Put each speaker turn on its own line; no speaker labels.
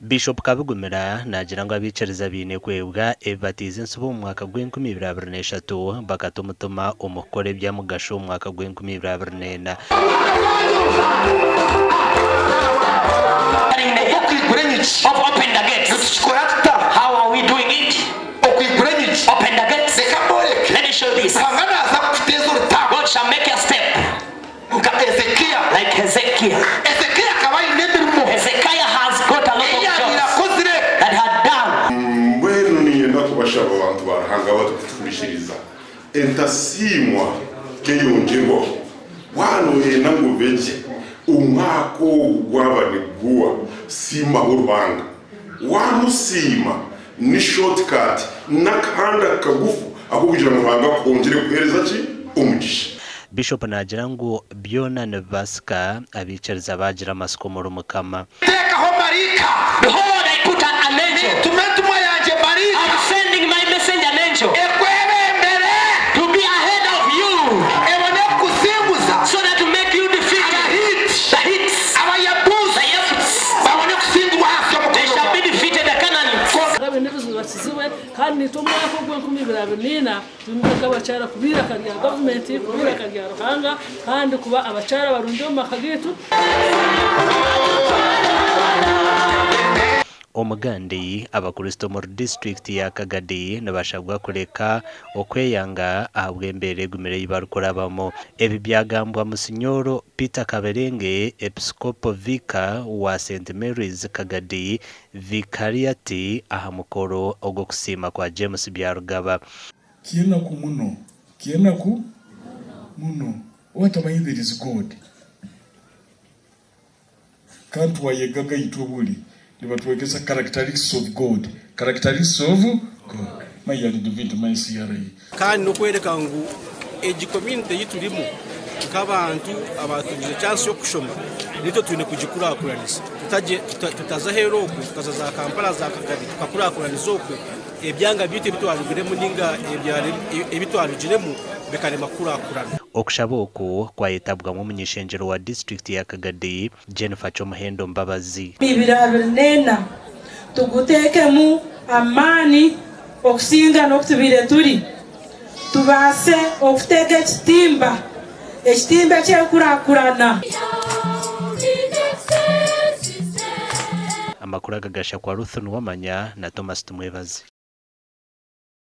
Bishop Kabigumira naagira ngu abaikiriza baine kwebwa ebi batiize entsibo omu mwaka gw'enkumi ibiri 23 bakata omutima omu kukora eby'omugasho omu mwaka gw'enkumi ibiri 24.
Okwigura enyigi. Nitukikora tuta? Okwigura enyigi. Reka mboreke. Ruhanga naaza kukuteeza orutambwe nka Hezekia. Hezekia akaba aine emirimo ei yaabaire akozire.
Mbwenu niinyenda kubashaba bantu ba Ruhanga abarikutuhurikiriza, entasiimwa k'eyongyerwaho. Waaba nooyenda ngu obe gye, omwaka ogu gwaba niguhwa, siimaho Ruhanga. Waamusiima, ni short cut, n'akahanda kagufu ak'okugira ngu Ruhanga akwongyere kukuheereza ki? Omugisha.
Bishop naagira ngu byona nibibaasika abaikiriza baagira amatsiko omuri Mukama.
Nteekaho maraika. Nintuma entumwa yangye maraika. Ekwebembere. Ebone kukusinguza. Abahiiti, Abayebusi babone kusingurwa ahansi y'omukono gwawe.
Kwonka baine ebizibu bakizibwe kandi naitwe omwaka ogu 2024 twine nk'abakyara kuba eiraka rya gavumenti, kuba eiraka rya Ruhanga kandi kuba abakyara barungi omu maka gaitu.
Omugandi, Abakristo omuri disiturikiti ya Kagadi nibashabwa kureka okweyanga ahabw'embeera egumire ei barikurabamu. Ebi byagambwa Musinyooro Peter Kaberenge, Episikopo Vicar wa Saint Mary's Kagadi Vicariate aha mukoro ogw'okusiima kwa James Byarugaba.
Kyenaku muno, kyenaku muno, owatamanya there is God. Kandi twayegaga itwe buri nibatwegesa characteristics of God, characteristics of God. My yari divinity, my CRA.
Kandi n'okworeka ngu egi community ei turimu nk'abantu abaatungire chance y'okushoma naitwe twine kugikurakuranisa tutaza aheeru okwe tukaza za Kampala za Kagadi tukakurakuranisa okwe ebyanga byaitu ebi twarugiremu nainga ebyaro ebi twarugiremu bikarema kukurakurana.
Okushaba oku kwayetabwamu omuny'ishengyero wa disiturikiti ya Kagadi, Jennifer Kyomuhendo Mbabazi.
2024 tuguteekemu amaani okusinga n'oku tubaire turi, tubaase okutega ekitimba, ekitimba eky'enkurakurana.
Amakuru aga gashakwa Ruth Nuwamanya na Thomas Tumwebaze.